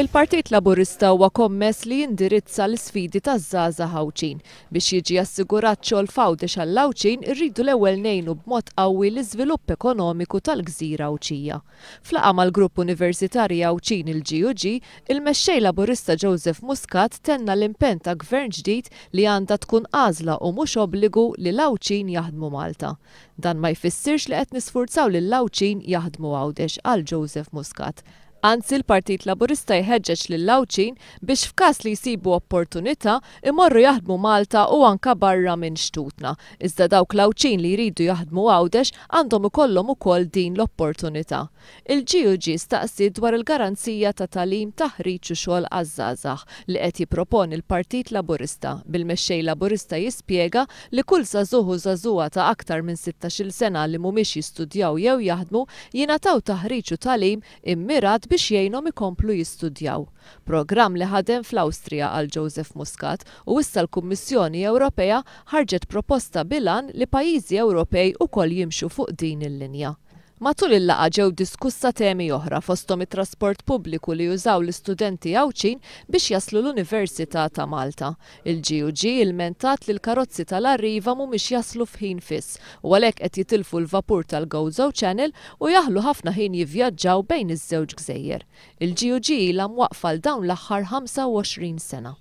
Il-Partit Laburista huwa kommess li jindirizza l-isfidi taż-żgħażagħ Għawdxin. Biex jiġi assigurat xogħol f'Għawdex għall-Għawdxin irridu l-ewwel ngħinu b'mod qawwi l-iżvilupp ekonomiku tal-gżira Għawdxija. F'laqgħa mal-Grupp Universitarji Għawdxin il-GUG, il-Mexxej Laburista Joseph Muscat tenna l-impenn ta' Gvern ġdid li għandha tkun għażla u mhux obbligu li l-Għawdxin jaħdmu Malta. Dan ma jfissirx li qed nisfurzaw lill-Għawdxin jaħdmu Għawdex, qal Joseph Muscat. Anzi l-Partit Laburista jħeġġeġ lill-Għawdxin biex f'każ li jsibu opportunità, imorru jaħdmu Malta u anka barra minn xtutna. Iżda dawk l-Għawdxin li jridu jaħdmu Għawdex għandhom ikollhom ukoll din l-opportunità. Il-GUG staqsiet dwar il-garanzija ta' tagħlim, taħriġ u xogħol għaż-żgħażagħ li qed jipproponi l-Partit Laburista, bil-Mexxej Laburista jispjega li kull żagħżugħ u żagħżugħa ta' aktar minn sittax-il sena li mhumiex jistudjaw jew jaħdmu jingħataw taħriġ u tagħlim immirat biex jgħinhom ikomplu jistudjaw. Programm li ħadem fl-Awstrija, qal Joseph Muscat, u issa l-Kummissjoni Ewropea ħarġet proposta bil-għan li pajjiżi Ewropej ukoll jimxu fuq din il-linja. Matul il-laqgħa ġew diskussa temi oħra fosthom it-trasport pubbliku li jużaw l-istudenti Għawdxin biex jaslu l-Università ta' Malta. Il-GUG ilmentat li l-karozzi tal-Arriva mhumiex jaslu f'ħin fiss u għalhekk qed jitilfu l-vapur tal-Gozo Channel u jaħlu ħafna ħin jivvjaġġaw bejn iż-żewġ gżejjer. Il-GUG ilha mwaqqfa għal dawn l-aħħar 25 sena.